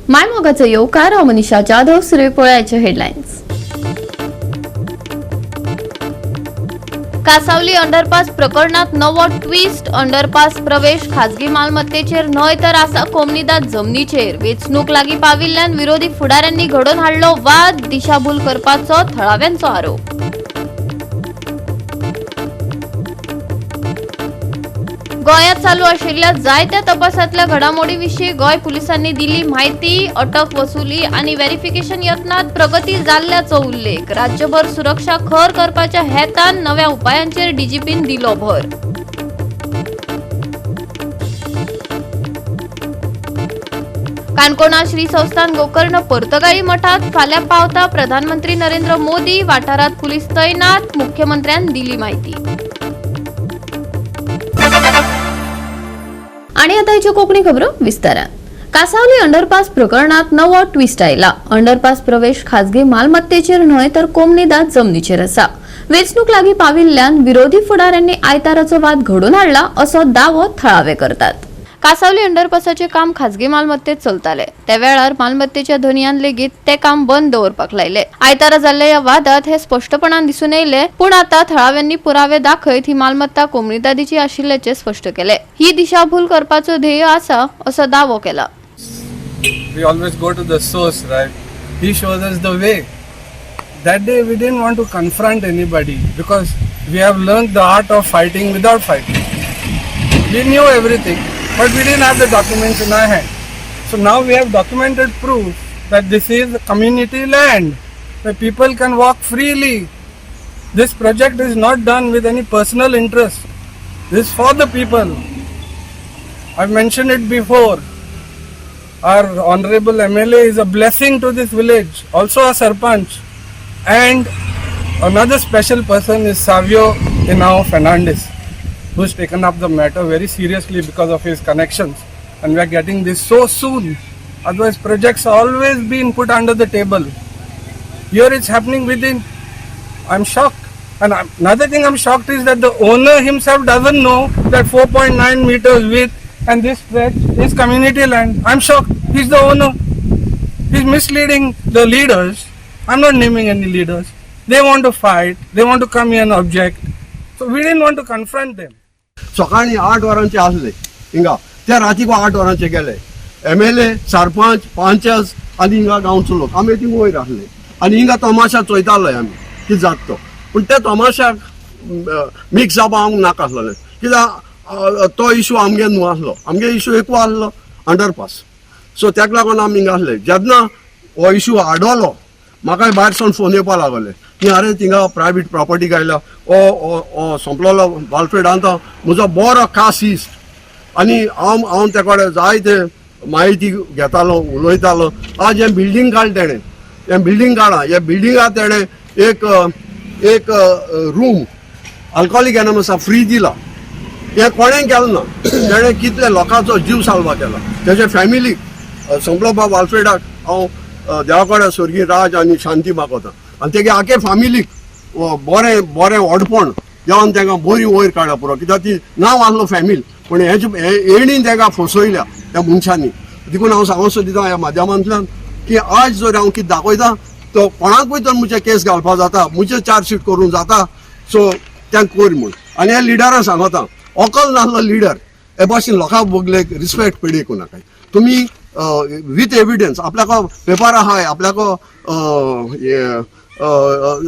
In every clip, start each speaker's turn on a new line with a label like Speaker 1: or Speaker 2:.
Speaker 1: मायमोगाचो येवकार. हांव मनीषा जाधव. सुरवे पळयाचे headlines. Cansaulim underpass प्रकरणात नवो ट्विस्ट. अंडरपास प्रवेश खाजगी मालमत्तेचेर न्हय तर आसा कोमनिदाद जमनीचेर. वेंचणूक लागीं पाविल्ल्यान विरोधी फुडाऱ्यांनी घडोवन हाडलो वाद. दिशाभूल करपाचो थळाव्यांचो आरोप. गोंयांत चालू आशिल्ल्या जायत्या तपासांतल्या घडामोडी विशीं गोंय पुलिसांनी दिली म्हायती. अटक, वसुली आनी व्हेरिफिकेशन यत्नांत प्रगती जाल्ल्याचो उल्लेख. राज्यभर सुरक्षा खर करपाच्या हेतान नव्या उपायांचेर डीजीपीन दिलो भर. काणकोणा श्री संस्थान गोकर्ण पर्तगाळी मठात फाल्यां पावता प्रधानमंत्री नरेंद्र मोदी. वाठारात पुलीस तैनात. मुख्यमंत्र्यान दिली म्हायती. आणि आता हिच्यो कोंकणी खबरो विस्तारान. कासावली अंडरपास प्रकरणात नवो ट्विस्ट आयला. अंडरपास प्रवेश खाजगी मालमत्तेचेर न्हय तर कोमनिदाद जमनीचेर आसा. वेंचणूक लागीं पाविल्ल्यान विरोधी फुडाऱ्यांनी आयताराचो वाद घडोवन हाडला असो दावो थळावे करतात. कासावली अंडरपासाचे काम खाजगी मालमत्तेत चलताले. त्या वेळार मालमत्तेच्या धनयान लेगीत ते काम बंद दवरपाक लायले. आयतारा जाल्ल्या ह्या वादात हे स्पश्टपणान दिसून येयले. पूण आतां थळाव्यांनी पुरावे दाखयत ही मालमत्ता कोमनिदादीची आशिल्ल्याचे स्पश्ट केले. ही दिशाभूल करपाचो ध्येय आसा असो दावो केला.
Speaker 2: We always go to the source, right? He shows us the way. That day we didn't want to confront anybody because we have learned the art of fighting without fighting. We knew everything, but we didn't have the documents in our hand. So now we have documented proof that this is community land where people can walk freely. This project is not done with any personal interest. This is for the people. I've mentioned it before. Our honorable MLA is a blessing to this village, also a sarpanch. And another special person is Savio Inao Fernandez, who's taken up the matter very seriously because of his connections. And we are getting this so soon. Otherwise, projects always been put under the table. Here it's happening within. I'm shocked. And another thing I'm shocked is that the owner himself doesn't know that 4.9 meters width and this stretch is community land. I'm shocked. He's the owner. He's misleading the leaders. I'm not naming any leaders. They want to fight. They want to come here and object. So we didn't want to confront them.
Speaker 3: सकाळी 8 वरांचे आसले हिंगा, त्या रातीक 8 वरांचे गेले. MLA, sarpanch, पंचस आनी हिंगा गांवचो लोक, आमी थिंग वयर आसले आनी हिंगा तमाशा चोयताले आमी कितें जाता तो. पूण त्या तमाशाक मिक्स जावपा आमकां नाका आसलेलें, कित्याक तो इशू आमगे न्हू आसलो. आमगे इशू एकू आसलो, अंडरपास. सो तेका लागून आमी हिंगा आसले. जेन्ना हो इशू आडवलो, म्हाका भायर सावन फोन येवपा लागले की अरे, थिंगा प्रायवेट प्रॉपर्टी गायल्या. ओ ओ ओ सोंपलोलो बालफ्रेड आतां म्हजो बरो खास इश्ट आनी हांव ते कडेन जायते म्हायती घेतालो, उलयतालो. आज हें बिल्डींग काड तेणें, हें बिल्डींग काडा, ह्या बिल्डिंगा तेणें एक एक रूम अल्कोहोलीक एनॉनमसा फ्री दिला. हें कोणें केलें ना. तेणें कितले लोकांचो जीव साल्वा केला, तेजे फॅमिलीक, सोंपलो बाब आल्फ्रेडाक हांव देवा कडेन स्वर्गीय राज आनी शांती मागता आनी तेगे आखे फॅमिलीक बरें बरें व्हडपण देवान तांकां बरी वयर काडल्या पुरो, कित्याक ती नांव आसलो फॅमिली, पूण हेणी ताका फसयल्या त्या मनशांनी. देखून हांव सांगूंक सोदिता ह्या माध्यमांतल्यान की आज जर हांव कितें दाखयता तो कोणाकूय तर म्हजे केस घालपा जाता, म्हजे चार्जशीट करूंक जाता. सो तें कर म्हूण आनी ह्या लिडरां सांगता, अकल नासलो लिडर हे भाशेन लोकां बगलेक रिस्पेक्ट पेडी करूं नाकाय तुमी. विथ एविडन्स आपल्याक पेपर आहाय, आपल्याक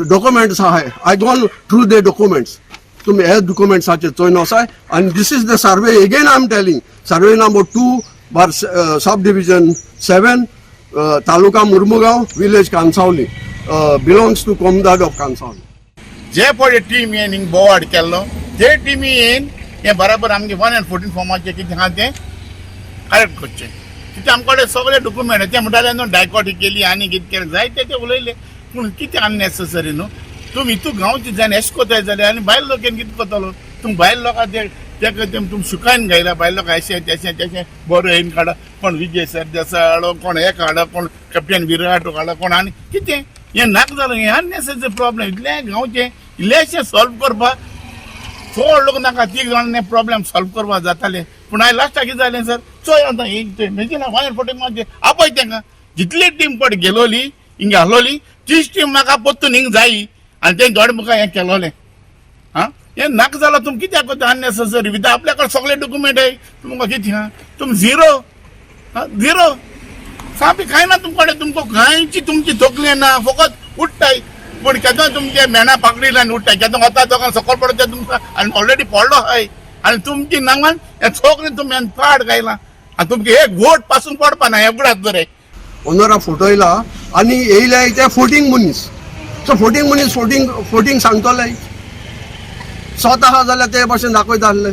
Speaker 3: डॉक्युमेंट्स आहाय. I gone through the documents. तुमी हे डॉक्युमेंट्साचेर चोयन वसाय. आनी this is the survey. Again I am telling, survey number 2 bar sub division 7, taluka Mormugao, village Cansaulim, belongs to Comunidade of Cansaulim.
Speaker 4: जे पळय team येन हिंग बोवाड केल्लो, ते टिमी येन हें बराबर आमगे 1 एंड 14 फॉर्माचें कितें आहा तें करेक्ट करचें. कितें आमचे कडेन सगळे डॉक्युमेंट. ते म्हणटाले न्हू, डायकॉट केली आनी कितें केलें, जायते ते उलयले. पूण कितें अननेसेसरी न्हू. तुमी हितू गांवचे जावन एशें कोताय जाल्यार आनी भायल लोक कितें करतलो? तुमी भायल लोकां ते ते तुमी सुकायन घायला. भायल लोक अशें तशें तशें बरो येन काडा, कोण विजय सरदेसाय हाडो, कोण हे काडो, कोण कॅप्टन विराट काडो, कोण आनी कितें. हें नाका जालें. हें अननेसेसरी प्रॉब्लेम. इतलें गांवचें इल्लेशें सॉल्व करपाक चड लोक नाका. तीग जाणांनी प्रॉब्लेम सॉल्व करपाक जाताले. पूण आयज लास्टाक कितें जालें सर, चोय आतां ही ना 114 मागीर आपय तांकां, जितली टीम पट गेलोली हिंगा आहलोली तीच टीम म्हाका परतून हिंग जायी आनी तें दोड मुखार हें केलोलें. आं हें नाका जालां. तुमी कित्याक करता अननेसेसरी विथ आपल्या कडेन सगळे डॉक्युमेंट आहे, तुमकां कितें आहा, तुमी झिरो, आं झिरो सामकी कांय ना तुमकां कडेन, तुमकां कांयची तुमची तकली ना, फकत उठ्ठाय पूण केदो तुमचे मेणा पाकडी आनी उठ्ठाय, केदो वता दोगां सकयल पडटा तुमकां आनी ऑलरेडी पडलो हय, आनी तुमची नांवान हें सगळें तुमी पाड घायलां आनी तुमकां एक वोट पासून पडपा ना, हें उगडास दवराय.
Speaker 3: ओनरा फटयला आनी येयले ते फोटींग मनीस, सो फोटींग मनीस फोटींग फोटींग सांगतले, स्वता आहा जाल्यार ते भशेन दाखयता आसले.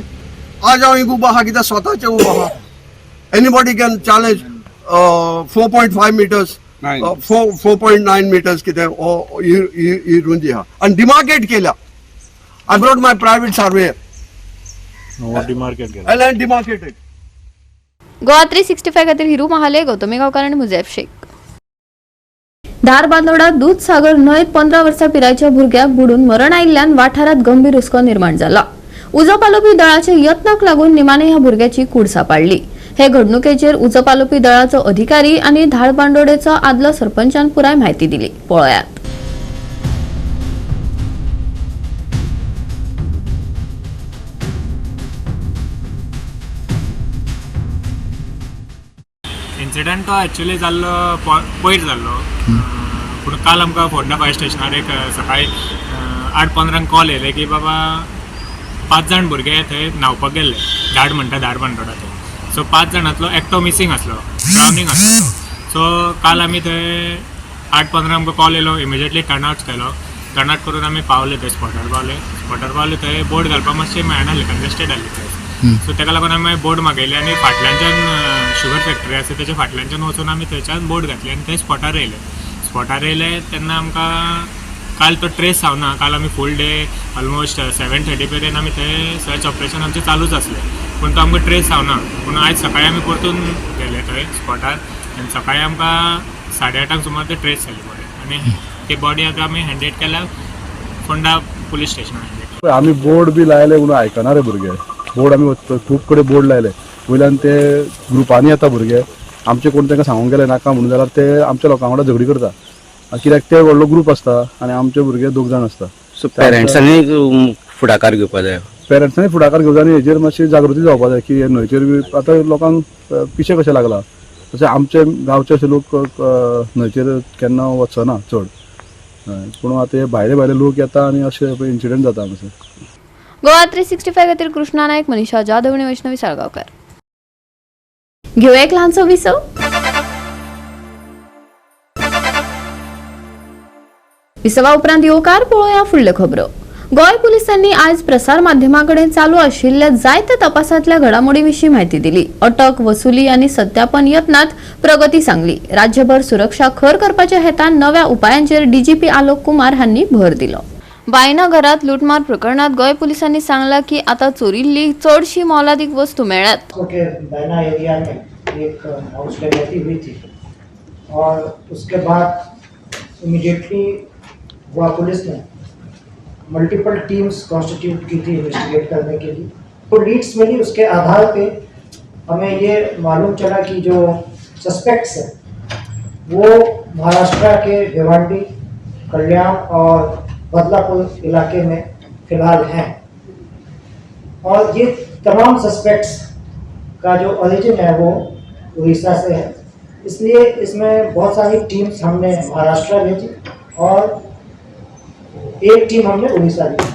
Speaker 3: आज हांव हिंग उबो आहा कित्याक स्वताचे उबो आहा. Anybody can challenge 4.5 meters, 4.9 meters कितें हो ही रुंदी आहा आनी डिमार्केट केल्या. I brought my private surveyor
Speaker 5: demarcate केला
Speaker 3: and demarcated.
Speaker 1: Goa 365 खातीर हिरू महाले, गौतमी गांवकार आनी मुजैफ शेख. धारबांदोडा दूधसागर न्हंयेत 15 वर्सां पिरायेच्या भुरग्याक बुडून मरण आयिल्ल्यान वाठारांत गंभीर हुस्को निर्माण जाला. उजो पालोवपी दळाच्या यत्नाक लागून निमाणे ह्या भुरग्याची कूड सापडली. हे घडणुकेचेर उजो पालोवपी दळाचो अधिकारी आनी धारबांदोडेचो आदलो सरपंचान पुराय म्हायती दिली, पळयात.
Speaker 6: इन्सिडंट तो एक्चुअली जाल्लो पयर जाल्लो, पूण काल आमकां फोंडा फायर स्टेशनार एक सकाळी 8:15 कॉल येयले की बाबा 5 जाण भुरगे थंय न्हांवपाक गेल्ले, धाड म्हणटा धारबांदोडा थंय. सो 5 जाणांतलो एकटो मिसींग आसलो, ड्रावनींग आसलो. सो काल आमी थंय 8:15 आमकां कॉल येयलो, इमिजिएटली टर्नआउट केलो. टर्नआउट करून आमी पावले थंय, स्पॉटार पावले. स्पॉटार पावले थंय बोट घालपाक मातशें मेळनासलें, कंजेस्टेड आहली थंय. सो ताका लागून आमी मागीर बोट मागयली आनी फाटल्यानच्यान शुगर फॅक्टरी आसा तेच्या फाटल्यानच्यान वचून आमी थंयच्यान बोट घातली आनी थंय स्पॉटार येयले. स्पॉटार येयले तेन्ना आमकां काल तो ट्रेस जावना. काल आमी फूल डे ऑलमोस्ट 7:30 मेरेन आमी थंय सर्च ऑपरेशन आमचें चालूच आसलें, पूण तो आमकां ट्रेस जावना. पूण आयज सकाळी आमी परतून गेले थंय स्पॉटार आनी सकाळी आमकां 8:30 सुमार ते ट्रेस जाली बॉडी आनी ती बॉडी आतां आमी हँडेड केल्या फोंडा पुलीस स्टेशनार हँडेड.
Speaker 5: आमी बोर्ड बी लायले म्हणून आयकना रे भुरगे. बोर्ड आमी खूब कडेन बोर्ड लायले, वयल्यान ते ग्रुपांनी येता भुरगे. आमचे कोण तांकां सांगूंक गेले नाका म्हणून जाल्यार ते आमच्या लोकां वांगडा झगडी करता, कित्याक ते व्हडलो ग्रूप आसता आनी आमचे भुरगे 2 जाण आसता.
Speaker 7: सो पेरेंट्सांनी फुडाकार घेवपा जाय.
Speaker 5: पेरंट्सांनी फुडाकार घेवचा आनी हेजेर मातशी जागृती जावपा जाय की हे न्हंयचेर बी आतां लोकांक पिशें कशें लागलां तशें आमचे गांवचे अशे लोक न्हंयचेर केन्ना वचना चड, पूण आतां हे भायले भायले लोक येता आनी अशे इन्सिडंट जाता हांगासर.
Speaker 1: गोवा 365 खातीर कृष्णा नायक, मनीषा जाधव आनी वैष्णवी साळगांवकर. घेवया एक ल्हानसो विसव. विसवा उपरांत येवकार पळोवया फुडल्यो खबरो. गोंय पुलिसांनी आयज प्रसार माध्यमां कडेन चालू आशिल्ल्या जायत्या तपासांतल्या घडामोडी विशीं म्हायती दिली. अटक, वसुली आनी सत्यापन यत्नांत प्रगती सांगली. राज्यभर सुरक्षा खर करपाच्या हेतान नव्या उपायांचेर डीजीपी आलोक कुमार हांणी भर दिलो. बायना घरात लुटमार प्रकरणात गोंय पुलिसांनी सांगला की आता चोरिल्ली चडशी मोलादीक वस्तू मेळ्ळ्यात.
Speaker 8: के बैना एरिया में एक हाउस डकैती हुई थी और उसके बाद इमीडिएटली गोवा पुलिस ने मल्टीपल टीम्स कॉन्स्टिट्यूट की थी इन्वेस्टिगेट करने के लिए. तो लीड्स मिली, उसके आधार पे हमें ये मालूम चला कि जो सस्पेक्ट्स हैं वो महाराष्ट्र के भिवंडी, कल्याण और बदलापुर इलाके में फ़िलहाल हैं और ये तमाम सस्पेक्ट्स का जो ओरिजिन है वो उड़ीसा से है. इसलिए इसमें बहुत सारी टीम्स हमने महाराष्ट्र भेजी और एक टीम हमने उड़ीसा भेजी.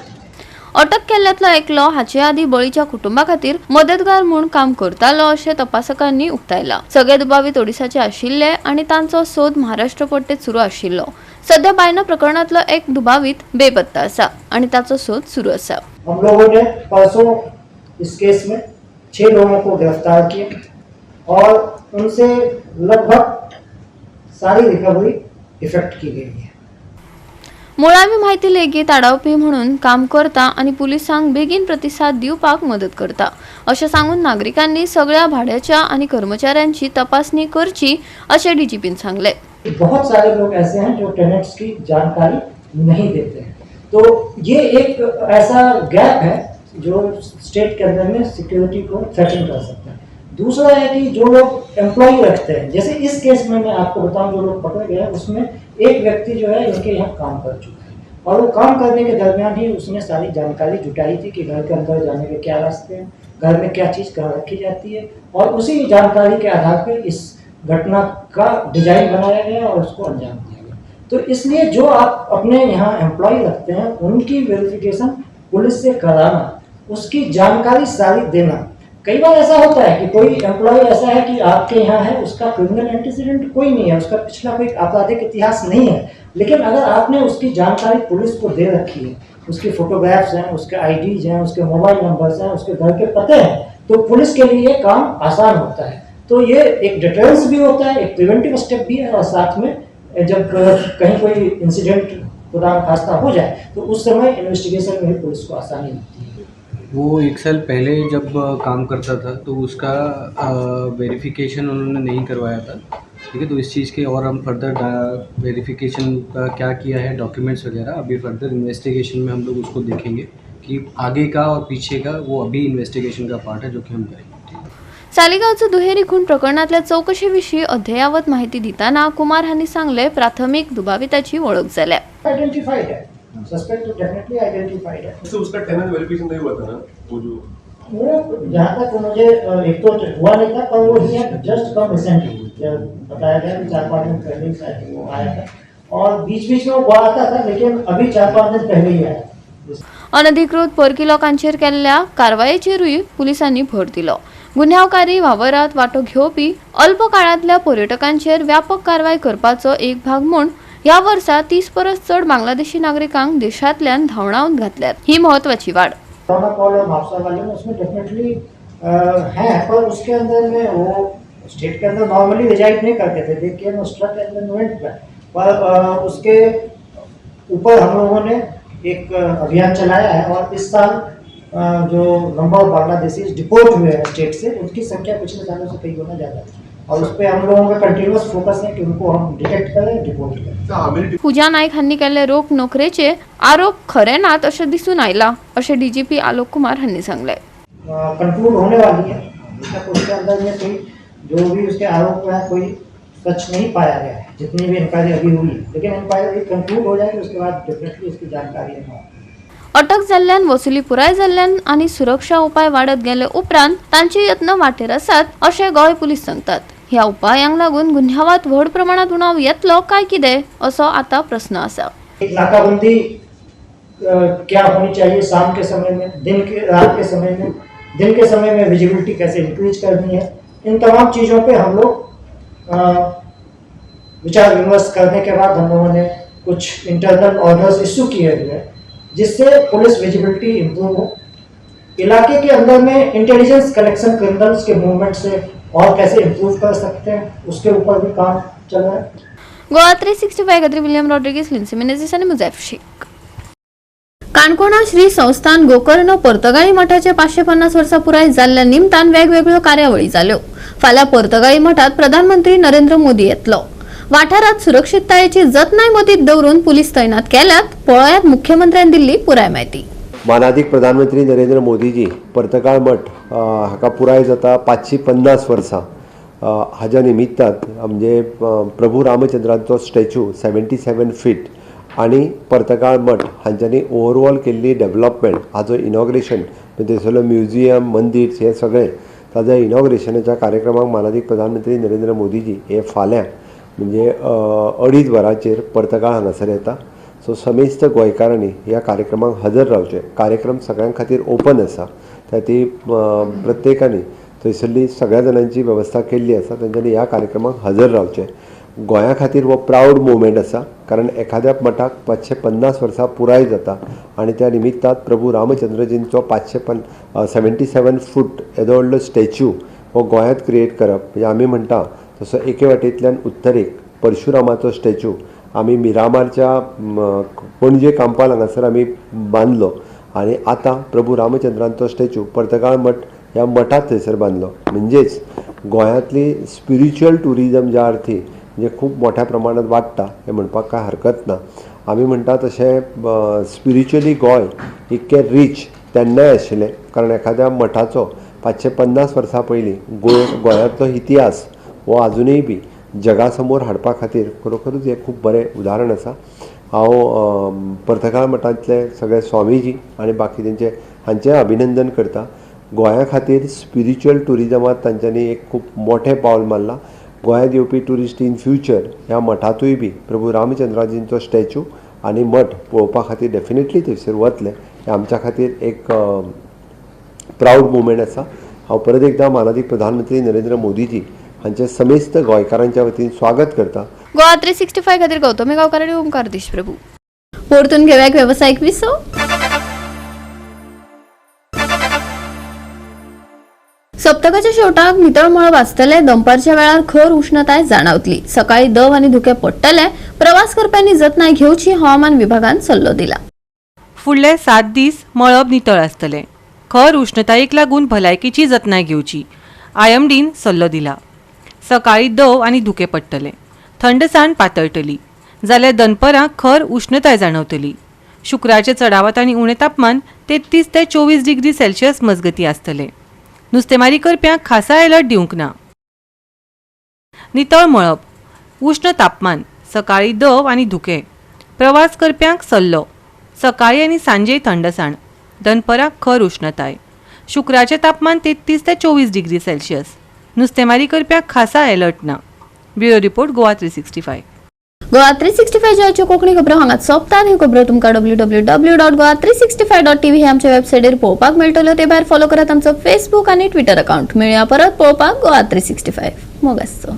Speaker 1: अटक केल्ल्यांतलो एकलो हाचे आदीं बळीच्या कुटुंबा खातीर मदतगार म्हूण काम करतालो अशें तपासकांनी उक्तायलां. सगळे दुबावीत ओडिसाचे आशिल्ले आनी तांचो सोद महाराष्ट्र पट्टेत सुरू आशिल्लो. सध्या बायना प्रकरणांतलो एक दुबावीत बेपत्ता आसा आनी ताचो सोद सुरू आसा.
Speaker 8: हम लोगों ने परसों इस केस में 6 लोगों को गिरफ्तार किया और उनसे लगभग सारी रिकवरी इफेक्ट की गई है.
Speaker 1: मुळावी म्हायती लेगीत आडावपी म्हणून काम करता आनी पुलिसांक बेगीन प्रतिसाद दिवपाक मदत करता अशें सांगून नागरिकांनी सगळ्या भाड्याच्या आनी कर्मचाऱ्यांची तपासणी करची अशें डीजीपीन सांगलें.
Speaker 8: बहुत सारे लोग ऐसे हैं जो टेनेंट्स की जानकारी नहीं देते हैं, तो ये एक ऐसा गैप है जो स्टेट के अंदर में सिक्योरिटी को थ्रेटन कर सकता है। दूसरा है कि जो लोग एम्प्लॉय रखते हैं, जैसे इस केस में मैं आपको बताऊं जो लोग पकड़े गए हैं उसमें एक व्यक्ति जो है इनके यहाँ काम कर चुका है और वो काम करने के दरमियान ही उसने सारी जानकारी जुटाई थी कि घर के अंदर जाने के क्या रास्ते हैं, घर में क्या चीज़ कहाँ रखी जाती है, और उसी जानकारी के आधार पर इस घटना का डिजाइन बनाया गया और उसको अंजाम दिया गया। तो इसलिए जो आप अपने यहाँ एम्प्लॉय रखते हैं उनकी वेरिफिकेशन पुलिस से कराना, उसकी जानकारी सारी देना। कई बार ऐसा होता है कि कोई एम्प्लॉय ऐसा है कि आपके यहाँ है, उसका क्रिमिनल एंटीसीडेंट कोई नहीं है, उसका पिछला कोई आपराधिक इतिहास नहीं है, लेकिन अगर आपने उसकी जानकारी पुलिस को दे रखी है, उसकी फोटोग्राफ्स हैं, उसके आईडीज हैं, उसके मोबाइल नंबर्स हैं, उसके घर के पते हैं, तो पुलिस के लिए ये काम आसान होता है। तो ये एक डिटरेंस भी होता है, एक प्रिवेंटिव स्टेप भी है, और साथ में जब कहीं कोई इंसिडेंट खुदा न खास्ता हो जाए तो उस समय इन्वेस्टिगेशन में भी पुलिस को आसानी होती है।
Speaker 9: वो एक साल पहले जब काम करता था तो उसका वेरिफिकेशन उन्होंने नहीं करवाया था, ठीक है। तो इस चीज़ के और हम फर्दर वेरिफिकेशन का क्या किया है, डॉक्यूमेंट्स वगैरह अभी फर्दर इन्वेस्टिगेशन में हम लोग उसको देखेंगे कि आगे का और पीछे का, वो अभी इन्वेस्टिगेशन का पार्ट है जो कि हम करेंगे।
Speaker 1: सालिगावचं दुहेरी खून प्रकरणातल्या चौकशीविषयी अद्ययावत माहिती दिताना कुमार हांणी सांगले, प्राथमिक दुबाविताची वळख जाल्या।
Speaker 8: आइडेंटिफाइड है सस्पेक्ट, तो डेफिनेटली आइडेंटिफाइड है।
Speaker 10: तो उसका टेनेंट वेरिफिकेशन नहीं हुआ था ना, वो जो
Speaker 8: वो जहाँ तक मुझे एक तो हुआ नहीं था, पर वो ही जस्ट कम रिसेंटली बताया गया कि 4-5 दिन पहले ही शायद वो आया था, और बीच बीच में वो आता था, लेकिन अभी 4-5 दिन पहले ही आया।
Speaker 1: अनधिकृत परकी लोकांचेर केल्ल्या कारवायेचेरूय पुलिसांनी भर दिलो। गुन्यांवकारी वावरात वांटो घेवपी अल्प काळांतल्या पर्यटकांचेर व्यापक कारवाय करपाचो एक भाग म्हूण ह्या वर्सा 30 परस चड बांगलादेशी नागरिकांक देशांतल्यान धांवडावन घातल्यात। ही म्हत्वाची वाड।
Speaker 8: कॉल और म्हापसा वाले में उसमें डेफिनेटली है, पर उसके अंदर में वो स्टेट के अंदर नॉर्मली रिजाइड नहीं करते थे, they came struck and went back. पर उसके ऊपर हम लोगों ने एक अभियान चलाया है और इस साल जो नंबर ऑफ बांग्लादेशी डिपोर्ट हुए हैं स्टेट से, उनकी संख्या पिछले सालों से कई गुना ज़्यादा थी, और उस पर हम लोगों का कंटिन्यूस फोकस है कि उनको हम डिटेक्ट करें, डिपोर्ट करें।
Speaker 1: पूजा नाईक हांणी केल्ले रोख नोकरेचे आरोप खरे नात अशें दिसून आयला अशें डीजीपी आलोक कुमार हांणी सांगलें।
Speaker 8: कंक्लूड होने वाली है, अभी तक उसके अंदर में कोई जो भी उसके आरोप है कोई सच नहीं पाया गया है, जितनी भी इंक्वायरी अभी हुई है, लेकिन इंक्वायरी कंक्लूड हो जाएगी उसके बाद डेफिनेटली उसकी जानकारी हम
Speaker 1: अटक जाल्ल्यान वसुली पुराय जाल्ल्यान आनी सुरक्षा उपाय वाडत गेले उपरांत तांचे यत्न वाटेर आसात अशें गोंय पुलीस सांगतात। ह्या उपायांक लागून गुन्यांवात व्हड प्रमाणात उणाव येतलो काय कितें असो आतां प्रस्न आसा।
Speaker 8: एक नाकाबंदी क्या होनी चाहिए शाम के समय में, दिन के रात के समय में, दिन के समय में विजिबिलिटी कैसे इंक्रीज करनी है, इन तमाम चीज़ों पे हम लोग विचार विमर्श करने के बाद हम लोगों ने कुछ इंटरनल ऑर्डर्स इश्यू किए हुए हैं जिससे पुलिस विजिबिलिटी इम्प्रूव हो, इलाके के अंदर में इंटेलिजेंस कलेक्शन क्रिमिनल्स के मूवमेंट से और कैसे इम्प्रूव कर सकते हैं उसके ऊपर भी काम चल रहा है।
Speaker 1: गोवा 365 खातीर विलियम रॉड्रिगीस, लिन्सी मिनेझिस आनी मुजैफ शेख। काणकोणा श्री संस्थान गोकर्ण पर्तगाळी मठाचे 550 वर्सां पुराय जाल्ल्या निमतान वेगवेगळ्यो कार्यावळी जाल्यो। फाल्यां पर्तगाळी मठात प्रधानमंत्री नरेंद्र मोदी येतलो। वाठारात सुरक्षिततायेची जतनाय मतीत दवरून पुलीस तैनात केल्यात। पळयात मुख्यमंत्र्यान दिल्ली पुराय म्हायती।
Speaker 11: मानादीक प्रधानमंत्री नरेंद्र मोदीजी पर्तगाळ मठ हाका पुराय जाता 550 वर्सां हाज्या निमित्तान म्हणजे प्रभू रामचंद्रांचो स्टॅच्यू 77 फीट आनी पर्तगाळ मठ हांच्यांनी ओवरऑल केल्ली डेवलपमेंट हाजो इनॉग्रेशन म्हणजे थंयसरलो म्युझियम मंदीर हें सगळें ताज्या इनॉग्रेशनाच्या कार्यक्रमाक मानादीक प्रधानमंत्री नरेंद्र मोदीजी हे फाल्यां म्हणजे 2:30 वरांचेर पर्तगाळ हांगासर येता। सो समेस्त गोंयकारांनी ह्या कार्यक्रमाक हजर रावचें। कार्यक्रम सगळ्यां खातीर ओपन आसा, त्या ती प्रत्येकांनी थंयसरली सगळ्या जाणांची वेवस्था केल्ली आसा, तेंच्यांनी ह्या कार्यक्रमाक हजर रावचें। गोंया खातीर हो प्रावड मुवमेंट आसा, कारण एखाद्या मठाक 550 वर्सां पुराय जाता आनी त्या निमित्तान प्रभू रामचंद्रजींचो 577 फूट येदो व्हडलो स्टॅच्यू हो गोंयांत क्रिएट करप म्हणजे आमी म्हणटा तसो एके वाटेंतल्यान उत्तरेक परशुरामाचो स्टॅच्यू आमी मिरामारच्या पणजे कांपाल हांगासर आमी बांदलो आनी आतां प्रभू रामचंद्रांचो स्टॅच्यू पर्तगाळ मठ ह्या मठांत थंयसर बांदलो। म्हणजेच गोंयांतली स्पिरिच्युअल ट्युरिजम ज्या अर्थी म्हणजे खूब मोठ्या प्रमाणात वाडटा हें म्हणपाक कांय हरकत ना। आमी म्हणटा तशें स्पिरिच्युअली गोंय इतकें रीच तेन्नाय आशिल्लें, कारण एखाद्या मठाचो 550 वर्सां पयलीं गोंयांतलो इतिहास हो आजुनूय बी जगा समोर हाडपा खातीर खरोखरूच हें खूब बरें उदाहरण आसा. हांव पर्तगाळ मठांतले सगळे स्वामीजी आनी बाकी तेंचे हांचें अभिनंदन करता. गोंया खातीर स्पिरिच्युअल ट्युरिजमांत तांच्यांनी एक खूब मोठें पावल मारलां. गोंयांत येवपी ट्युरिस्ट इन फ्युचर ह्या मठांतूय बी प्रभू रामचंद्राजींचो स्टॅच्यू आनी मठ पळोवपा खातीर डेफिनेटली थंयसर वतले. हें आमच्या खातीर एक प्रावड मुवमेंट आसा. हांव परत एकदां मानादीक प्रधानमंत्री नरेंद्र मोदीजी हांचे समेस्त गोंयकारांच्या वतीन स्वागत करता.
Speaker 1: गोवा 365 खातीर गौतमी गांवकार आनी ओंकार देशप्रभू. परतून घेवया एक वेवसायीक विसव. सप्तकाच्या शेवटाक नितळ मळब आसतले. दनपारच्या वेळार खर उष्णताय जाणवतली. सकाळी दव आनी धुकें पडटले. प्रवास करप्यांनी जतनाय घेवची, हवामान विभागान सल्लो दिला.
Speaker 12: फुडले 7 दीस मळब नितळ आसतलें. खर उश्णतायेक लागून भलायकेची जतनाय घेवची, आयएमडीन सल्लो दिला. सकाळी दव आनी धुकें पडटलें. थंडसाण पातळटली जाल्यार दनपरां खर उश्णताय जाणवतली. शुक्रारचें चडावत आनी उणें तापमान 33 ते 24 डिग्री सेल्सियस मजगतीं आसतलें. नुस्तेमारी करप्यांक खासा अलर्ट दिवंक ना. नितळ मळब, उश्ण तापमान, सकाळी दव आनी धुकें. प्रवास करप्यांक सल्लो. सकाळी आनी सांजे थंडसाण, दनपरां खर उश्णताय. शुक्रारचें तापमान 33 ते 24 डिग्री सेल्सियस. नुस्तेमारी करप्यांक खासा अलर्ट ना. Bureau report, Goa 365.
Speaker 1: Goa 365 च्यो कोंकणी खबरो हांगाच सोंपतात. ह्यो खबरो तुमकां www.goa365.tv हे आमच्या वेबसायटीर पळोवपाक मेळटल्यो. ते भायर फॉलो करात आमचो फेसबूक आनी ट्विटर अकाउंट. मेळया परत पळोवपाक गोवा 365. मोग आसचो.